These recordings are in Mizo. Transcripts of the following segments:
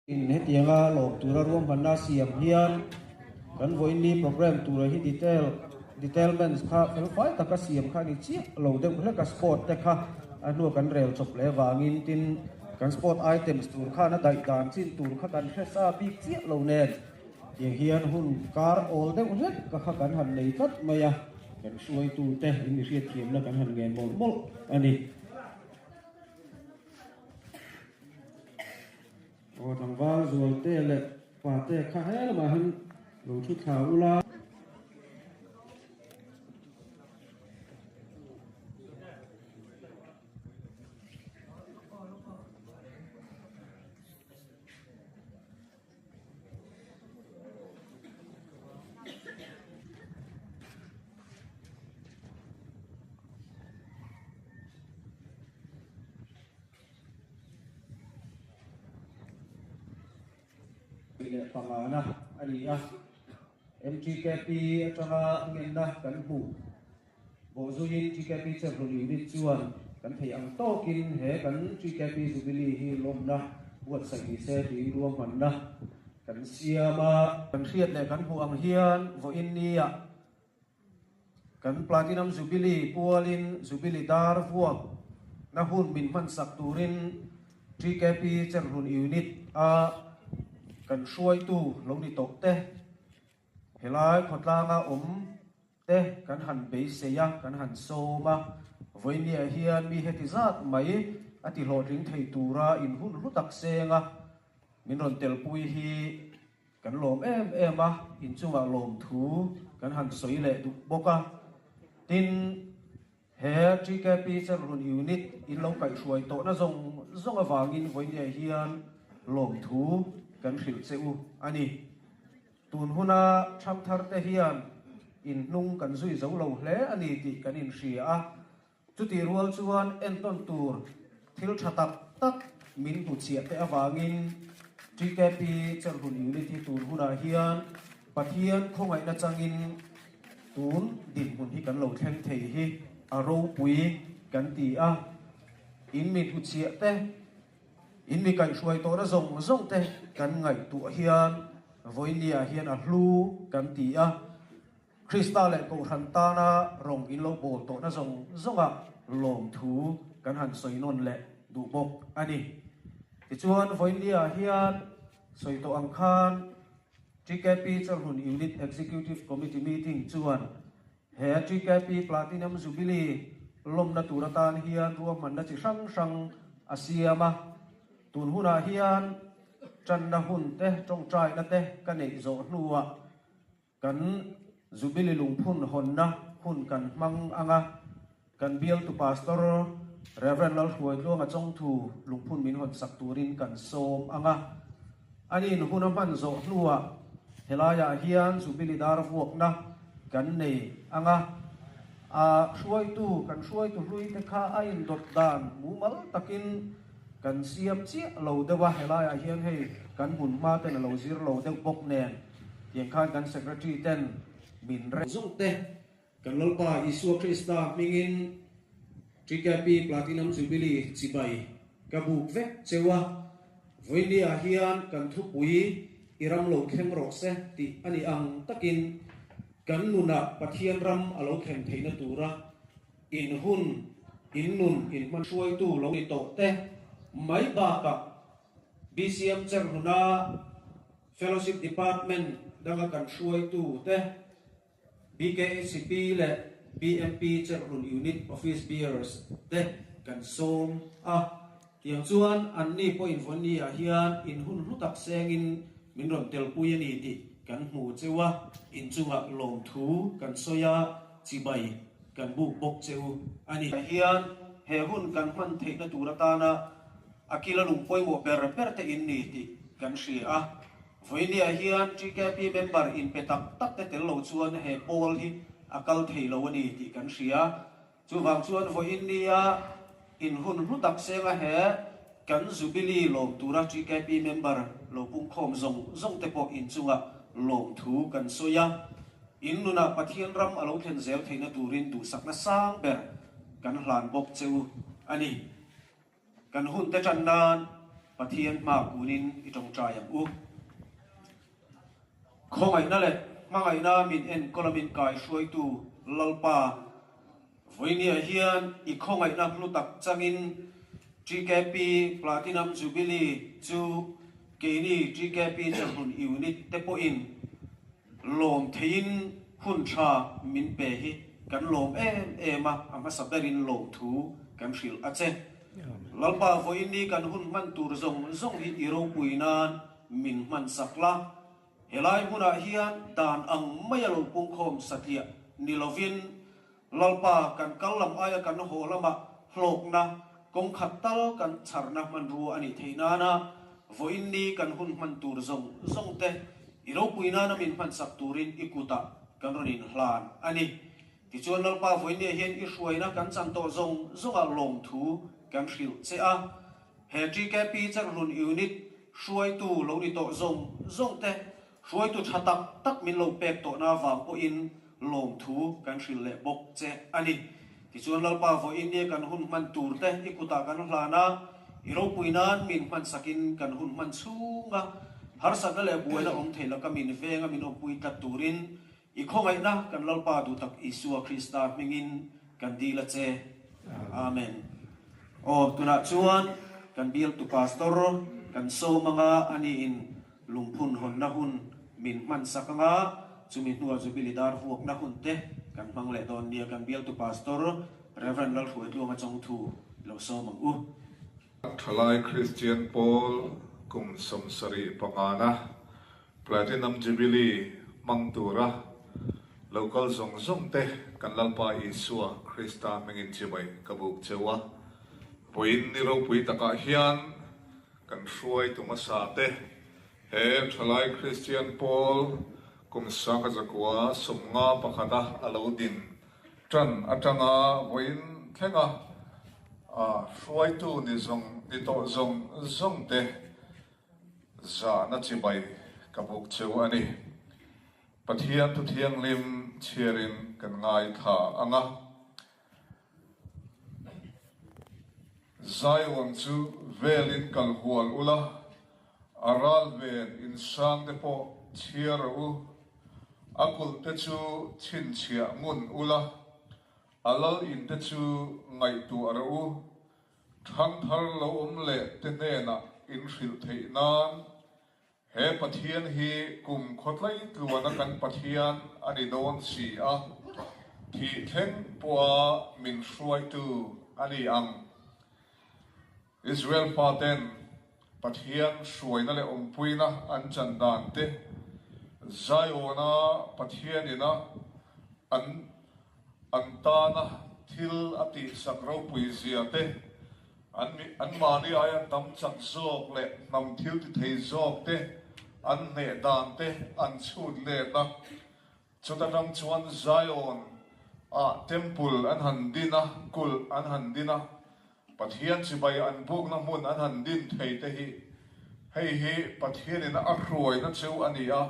In hetianga lawm tura ruahmanna siam hian kan vawiinni programme tura hi detail detailments kha felfai taka siam kha a ni chiah lo deuh hlek a, sport te kha a hnua kan rel chawp leh avangin tin kan sport items tur khan a daih dan chin tur kha kan hre sa bik chiah lo nen tiang hian hun kar awl deuh hlek ka kha kan han nei tlat mai a, kan hruaitute in mi hriatthiamna kan han ngen mawlh mawlh a ni. Aw tlangval Zualte leh Pate kha he lamah hian lo thu thla ula. Leh pangana a ni a, MTKP atanga ngenna kan hmuh bawhzuiin TKP Chevron Unit chuan kan theih ang tawkin he kan TKP Jubilee hi lawmna buatsaih ni se tiin ruahmanna kan siam a. Kan hriat leh kan hmuh ang hian vawiin nia Kan Platinum Jubilee pualin Jubilee dar vuak na hun min hmansak turin TKP Cherhlun Unit a kan hruaitu lo ni tawh te, helai khawtlanga awm te kan han beisei a, kan han sawm a. Vawinia hian mi heti zat mai a ti hlawhtling thei tura inhun hlu tak seng a min rawn telpui hi Kan lawm em em a, inchungah lawmthu kan han sawi leh duh bawk a. Tin, he TKP Cherhlun Unit in lo kaihhruai tawhna zawng zawng avangin vawinia hian lawmthu kan hrilh che u a ni. Tun huna thangthar te hian in hnung kan zui zo lo hle a ni tih kan inhria a. Chutih rual chuan entawn tur thil tha tak tak min hmuchhiah te avangin TKP Cherhlun Unit hi tun hunah hian Pathian khawngaihna changin tun dinhmun hi kan lo thleng thei hi a ropui kan ti a. In mi hmuchhiah te, in mi kaihhruai tawhna zawng zawng te kan ngaihtuah hian vawinia hian a hlu kan ti a. Krista leh Kohhran tana rawng in lo bawl tawhna zawng zawngah lawmthu kan han sawi nawn leh duh bawk a ni. Tichuan, vawiinliah hian sawi tawh ang khan TKP Chawlhun Unit Executive Committee meeting chuan he TKP Platinum Jubilee lawmna tur atan hian ruahmanna chi hrang hrang a siam a. Tun hunah hian tanna hun te, tawngtaina te ka neih zawh hnuah Kan Jubilee lungphun hawnna hun kan hmang ang a, kan bialtu Pastor Rev. Lalhruaitluanga Chawngthu lungphun min hawn sak turin kan sawm ang a. Ani'n hun a hman zawh hnuah helaiah hian Jubilee dar vuakna kan nei ang a, a hruaitu kan hruaitu hlui te kha a indawt dan mumal takin kan siam chiah lo deuh a, helaiah hian hei kan hmun hma ten a lo zir lo deuh bawk nen. Tiang khan kan Secretary ten min reng zawng te kan Lalpa Isua Krista hmingin TKP Platinum Jubilee chibai ka buk vek cheu a, vawinia hian kan thupui i ram lo thleng rawh se tih a ni ang takin kan nunah Pathian ram a lo thlen theihna tura in hun, in nun, in hman hruaitu lo ni tawh te mai bakah BCM Cherhluna Fellowship Department danga kan hruaitu te, BKHP leh BMP Cherhlun Unit Office Bearers te kan sawm a. Tiang chuan anni pawhin vawnni ah hian in hun hlu tak sengin min rawn telpui a ni tih kan hmu cheu a, inchungah lawmthu kan sawi a, chibai kan buk bawk cheu a ni. Hian he hun kan hman theihna tur atana A kila lung pawimawh ber ber te in ni tih kan hria a. Vawinia hian TKP member inpe tak tak te tel lo chuan he pawl hi a kal thei lo a ni tih kan hria. Chuvang chuan vawiin nia in hun hlu tak senga he kan Jubilee lawm tura TKP member lo pungkhawm zawng zawng te pawh inchungah lawmthu kan sawi a. In nunah Pathian ram a lo thlen zel theihna turin duhsakna sang ber kan hlan bawk che u a ni. Kan hun te tan nan. Pathian hma kunin i tawngtai ang u. Khawngaihna leh hmangaihna min enkawl a min kaihruaitu Lalpa, vawinia hian i khawngaihna hlu tak changin TKP Platinum Jubilee chu keini TKP Chawhlun Unit te pawhin lawm theiin hun tha min pe hi kan lawm em em a, a hmasa berin lawmthu kan hrilh a che. Lalpa vawiin kan hun hman tur zawng zawng hi i ropui nan min hman sak la. Helai hmunah hian dan ang maia lo pungkhawm satliah ni lovin Lalpa kan kal lam aia kan haw lamah hlawkna kawng khat tal kan chharna hmanrua a nih theih nana vawiin ni kan hun hman tur zawng zawng te i ropui nana min hman sak turin i kutah kan rawn inhlan a ni. Tichuan Lalpa vawiinniah hian i hruaina kan chan tawh zawng zawngah lawmthu kan hrilh che a. He TKP Cherhlun Unit hruaitu lo ni tawh zawng zawng te hruaitu tha tak tak min lo pek tawhna avang pawhin lawmthu kan hrilh leh bawk che a ni. Tichuan Lalpa vawiinnia kan hun hman tur te i kutah kan hlan a, i ropui nan min hman sakin kan hun hman chhunga harsatna leh buaina awm thei laka min venga min awmpui tlat turin I khawngaihna kan Lalpa duhtak Isua Krista hmingin kan dil a che. Amen. Aw, tunah chuan kan bialtu pastor kan sawm anga ani in lungphun hawnna hun min hman sak anga chumi hnua Jubilee dar vuakna hun te kan hmang leh dawn nia kan bialtu pastor Rev. Lalhruaitluanga Chawngthu lo sawm ang u. Thalai Kristian Pawl kum 75 na Platinum Jubilee hmang tura lo kal zawng zawng te kan Lalpa Isua Krista hmingin chibai ka buk cheu a. Vawiin ni ropui takah hian kan hruaitu hmasa te he Thalai Kristian Pawl kum 1951 a a lo din tan atanga vawiin thlenga hruaitu ni zawng ni tawh zawng zawng te Zahna chibai ka buk cheu a ni. Pathian Thu Thianghlim chhiarin kan ngaithla ang a. Zion chu velin kal hual ula, a ral ven insang te pawh chhiar rawh u. A kulh te chu chhinchhiah ngun ula, a lal in te chu ngaihtuah rawh u. Thangthar lo awm leh te hnenah in hrilh theih nan he Pathian hi kum khawtlai tluana kan Pathian a ni dawn si a, thih thleng pawha min hruaitu a ni ang. Israel faten Pathian hruaina leh awmpuina an chan dan te, Zion-a Pathianina an an tana thil a tihsak ropui zia te, an anmahni aia hnam chak zawk leh hnam thil ti thei zawk te an hneh dan te an chhut let a. Chuta tang chuan Zion ah Temple an han din a, kulh an han din a, Pathian chibai an bukna hmun an han din thei te hi, hei hi Pathianin a hruaina cheu a ni a,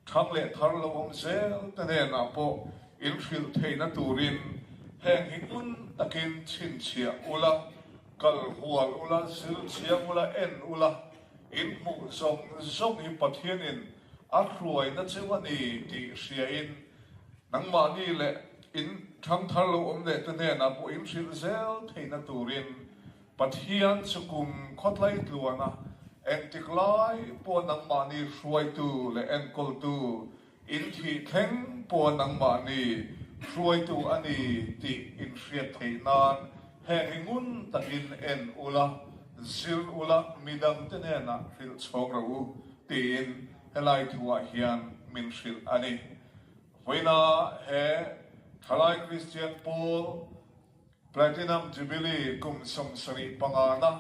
thang leh thar lo awm zel te hnenah pawh in hrilh theihna turin heng hi ngun takin chhinchhiah ula, kal hual ula, zir chiang ula, en ula, in hmuh zawng zawng hi Pathianin a hruaina cheu a ni tih hriain nangmahni leh in thangthar lo awm leh te hnenah pawh in hrilh zel theihna turin Pathian chu kum khawtlai tluana engtik lai pawh nangmahni hruaitu leh enkawltu in thih thleng pawh nangmahni hruaitu a ni tih in hriat theih nan heng hi ngun takin en ula, zir ula, midangte hnenah hrilh chhawng rawh u tiin helai thuah hian min hrilh a ni. Vawiina he Thalai Kristian Pawl Platinum Jubilee kum 75 na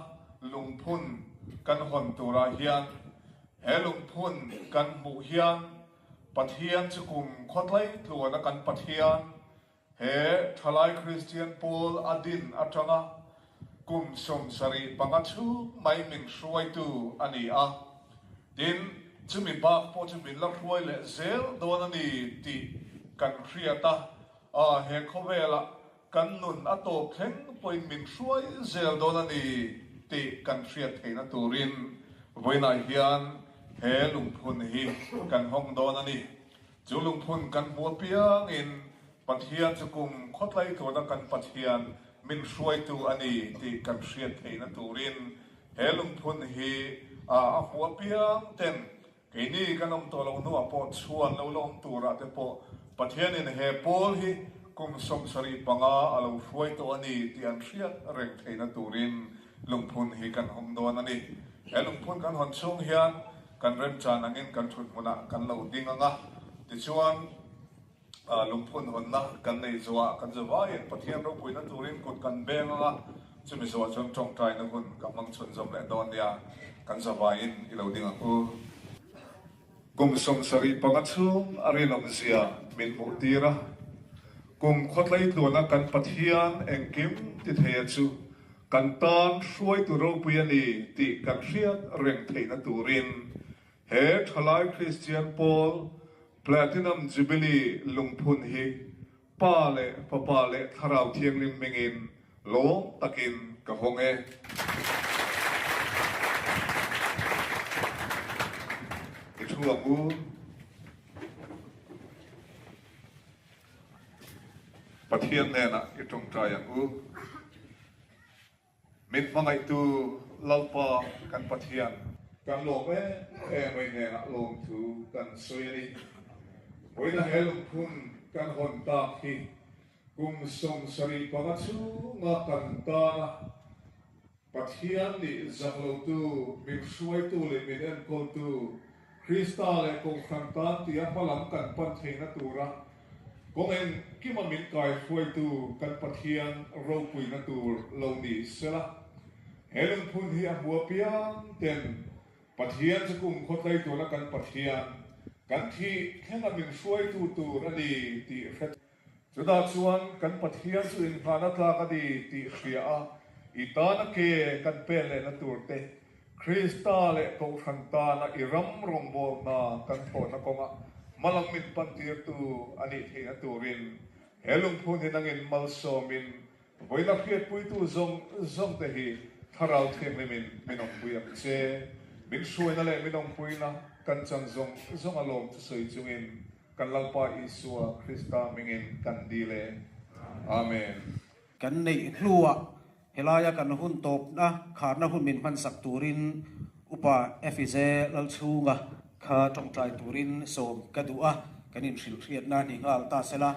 lungphun kan hawn turah hian he lungphun kan hmuh hian Pathian chu kum khawtlai tluana kan Pathian he Thalai Kristian Pawl a din atanga kum 75 chhung mai min hruaitu a ni a. Tin, chumi bak pawh chu min la hruai leh zel dawn a ni tih kan hriat a, a he khawvelah kan nun a tawp thleng pawhin min hruai zel dawn a ni. tih kan hriat theihna turin vawiinah hian he lungphun hi kan hawng dawn a ni. Chu lungphun kan hmu apiangin Pathian chu kum khawtlai tuna kan Pathian min hruaitu a ni tih kan hriat theihna turin he lungphun hi a hmu apiang ten Keini kan awm tawh loh hnuah pawh chhuan lo la awm turah te pawh Pathianin he pawl hi kum 75 a lo hruai tawh a ni tih an hriat reng theihna turin lungphun hi kan hawng dawn a ni. He lungphun kan hawn chhung hian kan remchan angin kan thut hmunah kan lo ding ang a, tichuan Lungphun hawnna kan nei zuah kan zavaiin Pathian ropuina turin kut kan beng ang a, chumi zuah chuan tawngtaina hun ka hmang chhunzawm leh dawn nia, kan zavaiin i lo ding ang u. Kum 75 chhung a rinawmzia min hmuh tir a, kum khawtlei tluana kan Pathian engkim ti theia chu kan tan hruaitu ropui a ni tih kan hriat reng theihna turin He Thalai Kristian Pawl Platinum Jubilee lungphun hi Pa leh Fapa leh Thlarau Thianghlim hmingin lawm takin ka hawng e. I thu ang u. Pathian hnenah i tawngtai ang u. Min hmangaihtu Lalpa kan Pathian. Kan lawm em em mai hnenah lawmthu kan sawi a ni. Vawiina he lungphun kan hawn tak hi kum 75 chhunga kan tana Pathian nih zak lotu, min hruaitu leh min enkawltu Krista leh Kohhran tan tia hmalam kan pan theihna tura kawng engkima min kaihruaitu kan Pathian ropuina tur lo ni sela. He lungphun hi a hmu apiang ten Pathian chu kum khawtlai tuna kan Pathian kan thih thlenga min hruaitu tur a ni tih hre Chutah chuan kan Pathian chu inngahna tlak a ni tih hria a, i tana ke kan pen lehna tur te, Krista leh Kohhran tana i ram rawngbawlna kan thawhna kawnga hmalam min pantirtu a nih theihna turin he lungphun hi nangin malsawmin vawiina hriatpuitu zawng zawng te hi Thlarau Thianghlimin min awmpui ang che. Min hruaina leh min awmpuina kan chan zawng zawng a lawm thusawi chungin Kan Lalpa Isua Krista hmingin kan dil e. Amen. Kan neih hnuah helaia kan hun tawpna kharna hun min hmansak turin Upa Efize Lalchhunga kha tawngtai turin sawm ka duh a, kan inhrilhhriatna ni nghal ta sela,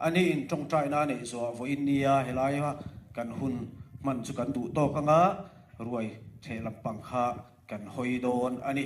ani in tawngtaina neih zuah vawiin nia helaia kan hun hman chu kan duh tawk anga ruai theh lampang kha Kan hawi dawn a ni.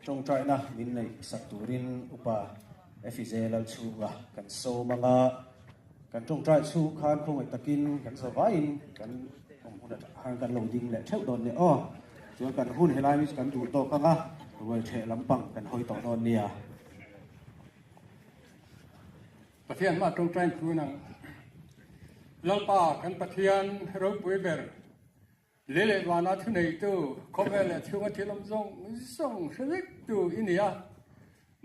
Tawngtaina min neih sak turin Upa Efize Lalchhunga kan sawm anga kan tawngtai chhung khan khawngaih takin kan zavaiin kan awm hun atang khan kan lo ding leh theuh dawn nia aw. Chuan kan hun helai mi chu kan duh tawk anga ruai theh lampang kan hawi tawh dawn nia. Pathian hma tawngtain thu nang Lalpa kan Pathian ropui ber lei leh vana thuneitu khawvel leh chhunga thil awm zawng zawng hre vek tu i ni a,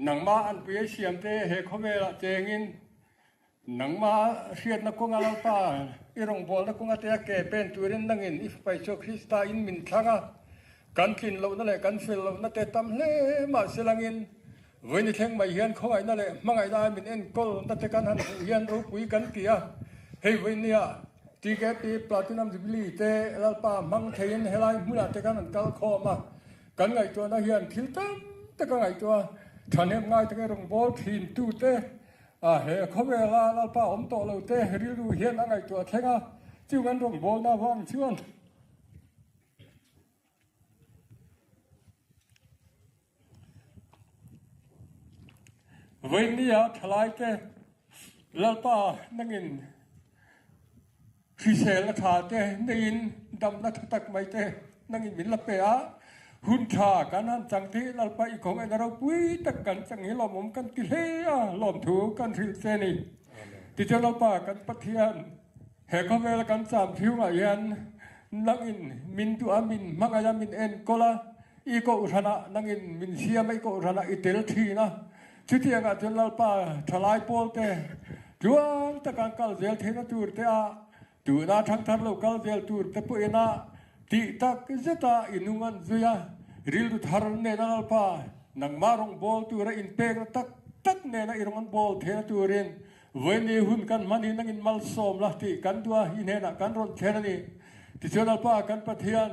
nangma anpui a siamte he khawvelah chengin nangma hriatna kawnga Lalpa i rawngbawlna kawnga te a ke pen turin nangin i fapa Isua Krista in min thlang a, kan tlin lohna leh kan fel lohna te tam hle mahse langin Vawiin i thleng mai hian khawngaihna leh hmangaihna ai min enkawl na te kan han hmuh hian ropui kan ti a, hei vawiin nia TKP Platinum Jubilee te Lalpa hmang theiin helai hmunah te kan han kal khawm a, kan ngaihtuahna hian thil tam tak a ngaihtuah a, thahnem ngai taka rawngbâwl thintu te, he khawvela Lalpa awm tawh lo te rilru hian a ngaihtuah thleng a, chung an rawngbâwlna avang chuan. Vawinia thalaite Lalpa nangin hriselna tha te neiin damna tha tak mai te nangin min la pe a, hun tha kan han chang te hi Lalpa i khawngaihna ropui tak kan chang hi lawmawm kan ti hle a, lawmthu kan hrilh che ni. Tichuan Lalpa kan Pathian He khawvela kan cham thiungah hian nangin min duh a, min hmangaih a, min enkawl a, i kohhranah nangin min siam a, i kohhranah i tel thin a. Chutiangah chuan Lalpa thalai pawlte tluang taka an kal zel theihna tur te a, tuna thangthar lo kal zel tur te pawhin a tih tak zeta i nung an zui a, rilru thar nena Lalpa nangmah rawngbâwl tura inpekna tak tak nena i rawn bâwl theihna turin Vawiini hun kan hman hi nangin malsawm la tih kan duh a, i hnenah kan rawn thlen a ni. Tichuan Lalpa kan Pathian,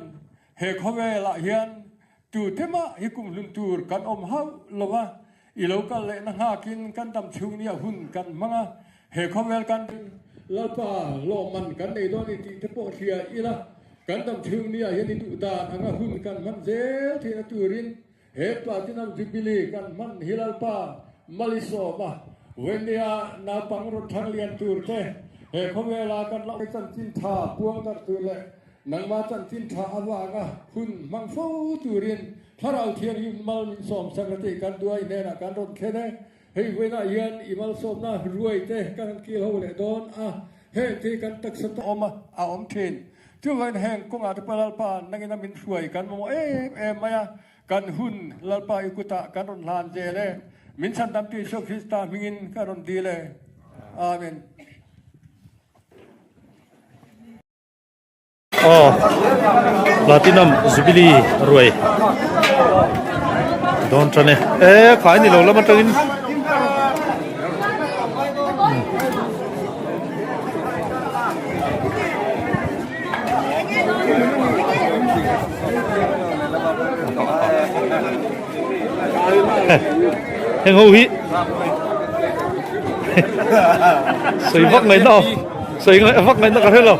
he khawvelah hian tute mah hi kumhlun tur kan awm hauh lo va, i lo kal lehna nghakin kan dam chhung nia hun kan hmang a, he khawvel kan. Lalpa lawmman kan nei dawn i tih te pawh hria ila, kan dam chhung nia hian i duh dan anga hun kan hman zel theihna turin He Platinum Jubilee kan hman hi Lalpa Malisawma Venia naupang rawn thang lian tur te, he khawvela kan lo chanchin tha puang darh tur leh nangma chanchin tha avanga hun hmang fo turin Thlarau Thianghlim mal min sawm sak a tih kan duai hnenah kan rawn thlen e. Hei vawiinah hian i malsawmna ruai te kan han kil ho leh dawn a, heng te hi kan taksa ta awm a, a awm thin. Chuvangin heng kawngah te pawh Lalpa nangin a min hruai kan mamawh em em mai a, kan hun Lalpa i kutah kan rawn hlan zel e. Min chhandamtu Isua Krista hmingin ka rawn dil e. Amen. Aw Platinum Jubilee ruai dawn tan e e khai ni lo lam atangin heng ho hi sawi vak ngaihna awm sawi vak ngaihna ka hre lo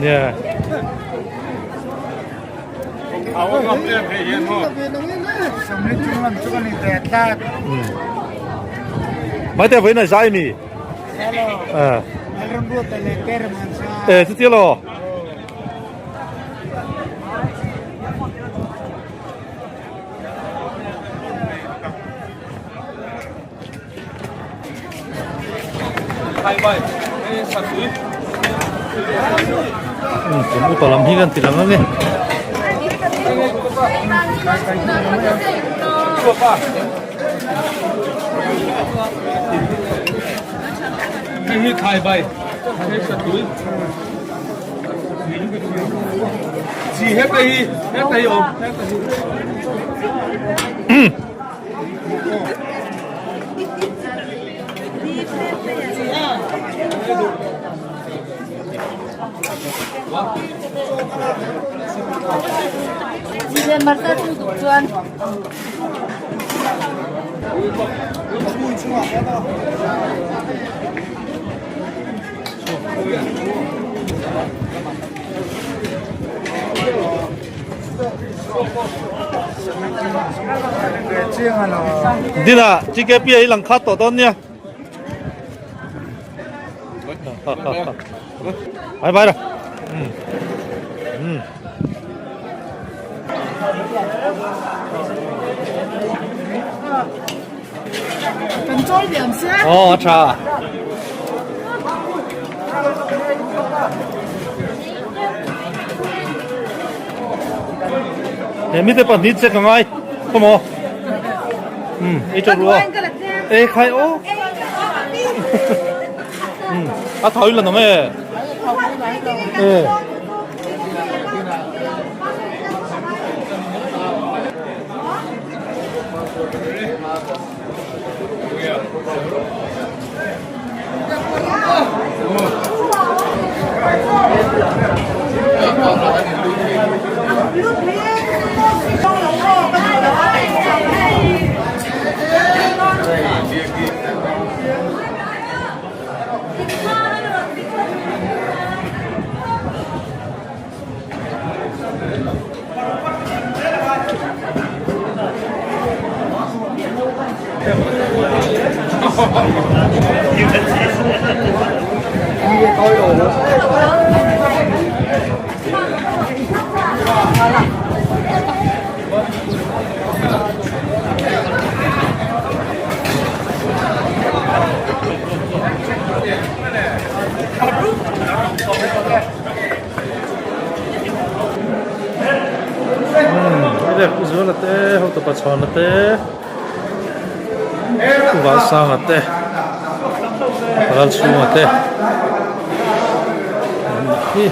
nia Maite vawiin a zai mi e chutia law. Kum upa lam hi kan ti lang ange. Dina GKP a hi lang khat tawh dawn nia. Bye bye rồi. Ừ. Ừ. Oh, tha. He mi te pahnih che ka ngai. Come on. Um ei tawh rua. Ei khai o. Um a thau in la nang e. E. Zuala te hotu pachhawna te Valsanga te Ralchhunga te hi.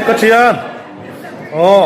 Ka thian. Aw.